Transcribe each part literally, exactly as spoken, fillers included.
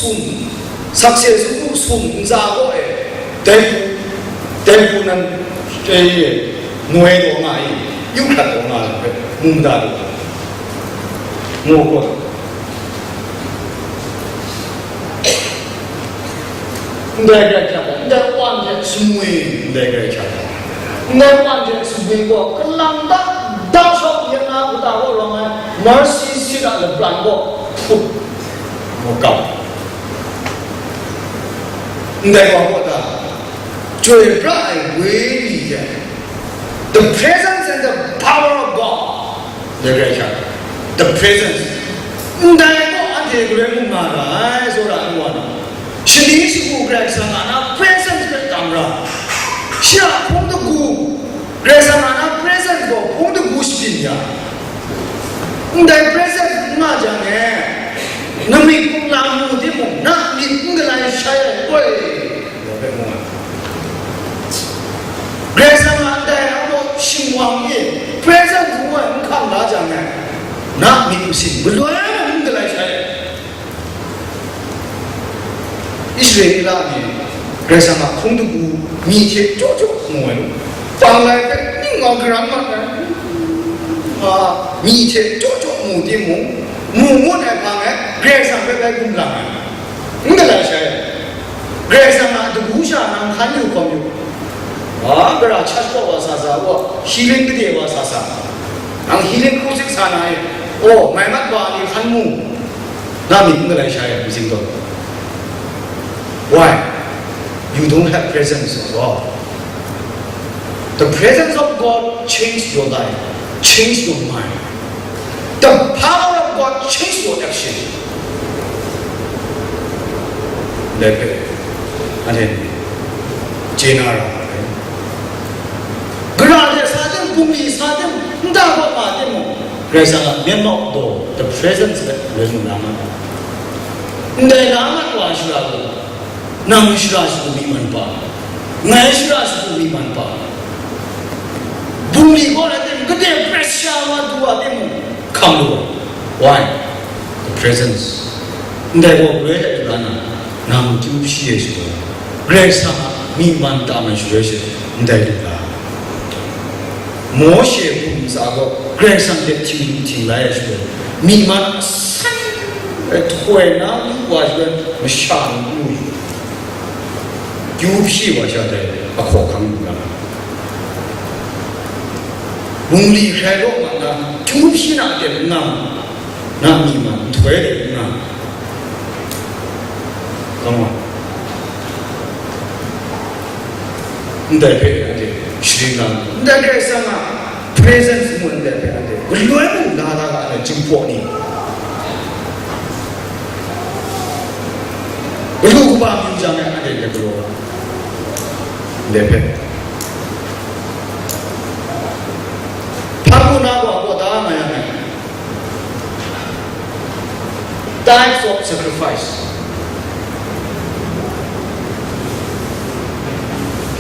sum, sakse sum u sum ntsa gaw e, dai hku, dai hku nan, e, noi taw nga i, yu hkrat taw nga ai hpe mu mada lu ai. Mu gaw, ndai Karai Kasang gaw, ndai Wa hte sumwi, ndai Karai Kasang gaw, ndai Wa hte sumwi gaw, kalang ta, da shawng yen na, kata gaw rawng ai, mercy seat a labran gaw, hpup, gaw kap. Ndai wa gaw ta, Chyoi pra ai wenyi hte, the presence and the power of God. Ndai Karai Kasang, the presence. Ndai gaw anhte galoi mung nga ra ai, tsawra ai wa na. Shani shagu Karai Kasang a na presence hpe tam ra. Shi a hpung dagu, Karai Kasang a na presence gaw hpung dagu shabyin ya. Ndai presence n nga jang e, namik kumla mu timung, na myit n galai shai ai, oi. Karai Kasang a ndai a maw shingwang e, present ngu ai n hkam la jang ai, na myit masin maloi mung n galai shai ai. Israela ni Karai Kasang a hpung dagu myi hte chyaw chyaw mu ai lu, panglai hpe ning ngau karam mat ai, a, myi hte chyaw chyaw mu timung, mu ngut ai hpang e Karai Kasang hpe bai gumlang ai, n galai shai ai. Karai Kasang a dagu sha nang hkan yu hkawm yu. A, gara church kaw wa sa sa, wa healing gade wa sa sa, nang healing crusade sa na e, oh, mai mat wa ni hkan mu, na myit n galai sha e, myit sing tawn. Why? You don't have presence of God. The presence of God change your life, change your mind. The power of God change your action. Ndai hpe, anhte chye na ra ai. Gara de sa tim, bungli sa tim, nta hkawt ma timung, Karai Kasang a myen mawk daw, the presence hpe rai mu na ma ai. Ndai la mat wa shara gaw, nang shara shagu myi man pa, ngai shara shagu myi man pa, bungli kaw rai tim, gade pressure wa du wa timung, hkam lu ai. Why? The presence. Ndai gaw galoi hte lu la na, nang chyu hpyi ai shaloi, Karai Kasang a myi man tam ai shaloi she, ndai lu la. Mawshe hpung ntsa gaw Karai Kasang hte htinglu htinglai ai shaloi, myi man a san ai htoi na lu wa shaloi, masha n lu yu, chyu hpyi wa sha dai ahkawhkang lu la. Bungli hkrai law mat na, chyu hpyi na aten n nga, na myi man nhtoi de n nga. Come on. Ndai hpe anhte sharin la, ndai Karai Kasang a presence ngu ndai hpe anhte galoi mung la da ga ai, Jinghpaw ni. Galu kaba myu jang e anhte ndai galaw ga. Ndai hpe. Hpa lu na gaw, gaw da nga yang e. Types of sacrifice.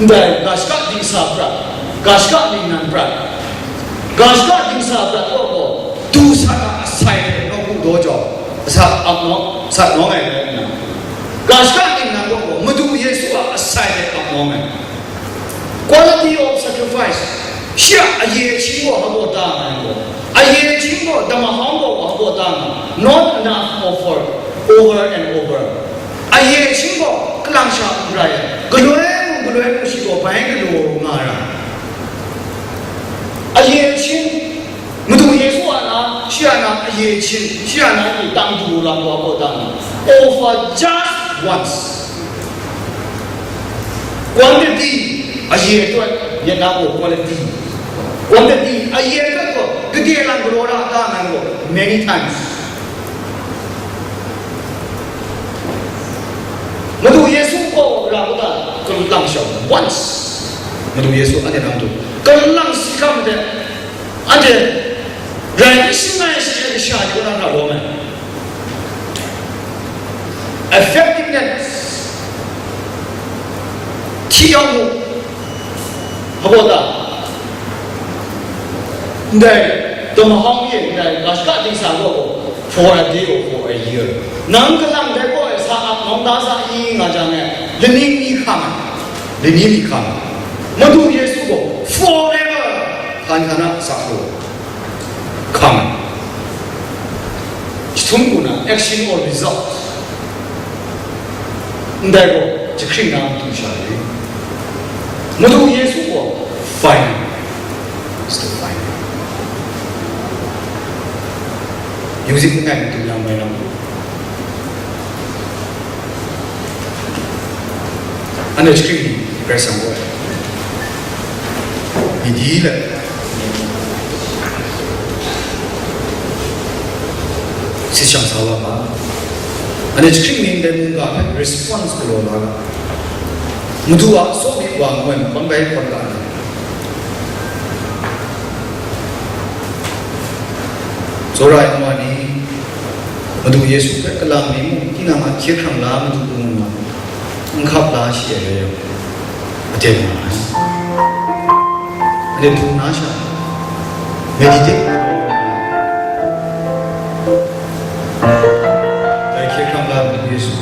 Ndai, ga shaka dingsa prat, ga shaka ningnan prat, ga shaka dingsa prat gaw gaw, du sat a asai hte nawku daw jau, sat ap nawng, sat nawng ai rai nna, ga shaka ningnan gaw gaw, Madu Yesu a asai hte ap nawng ai. Quality of sacrifice. Shi a aye ahkying gaw hpa baw ta nga ai gaw, aye ahkying gaw, damahawng gaw hpa baw ta nga, not enough offer, over and over. Aye ahkying gaw kalang sha n rai ai, galoi mung galoi mung shi gaw bai galaw nga ra. Aye ahkying, Madu Yesu a na, shi a na aye ahkying, shi a na ni tang du lam wa gaw ta nga, over just once. Quantity, aye atoi, yet na gaw quality. Quantity, aye atoi gaw, gade lang galaw ra ta ngan gaw, many times. Madu Yesu gaw ra gaw ta, kalang shau, once. Madu Yesu anhte nang du, kalang si hkam de, anhte rai n shangai shi ai kasha ni kaw na hkra lawm ai. Effectiveness. Hti yawng mu, hpa baw ta? Ndai, damahawng e, ndai, ga shaka dingsa gaw, for a day or for a year. Nang kalang dai gaw e sa ap Lata sa i nga jang e, laning mi hkam ai, lani mi hkam ai. Madu Yesu gaw forever, hkan hkan a sa hkru hkam ai. Jahtum gun na action or result. Ndai gaw, jahkring na matu sha re. Madu Yesu gaw final. Is the final. Music langai matu yang mai lam. Anhte jahkring ni, Karai Kasang gaw, midi let, sit shang sa wa ga. Anhte jahkring ni ndai mungga hpe response galaw la ga. Madu a tsawmyik wa ngu ai makam bai hkawn ga ai. Tsawra ai wa ni, Madu Yesu hpe kalang mi mung, tinang a hkye hkrang la Madu hpung nna, n hkap la shi ai rai yang, aten nga ai. Anhte hpung na sha, meditate, dai hkye hkrang la Madu Yesu.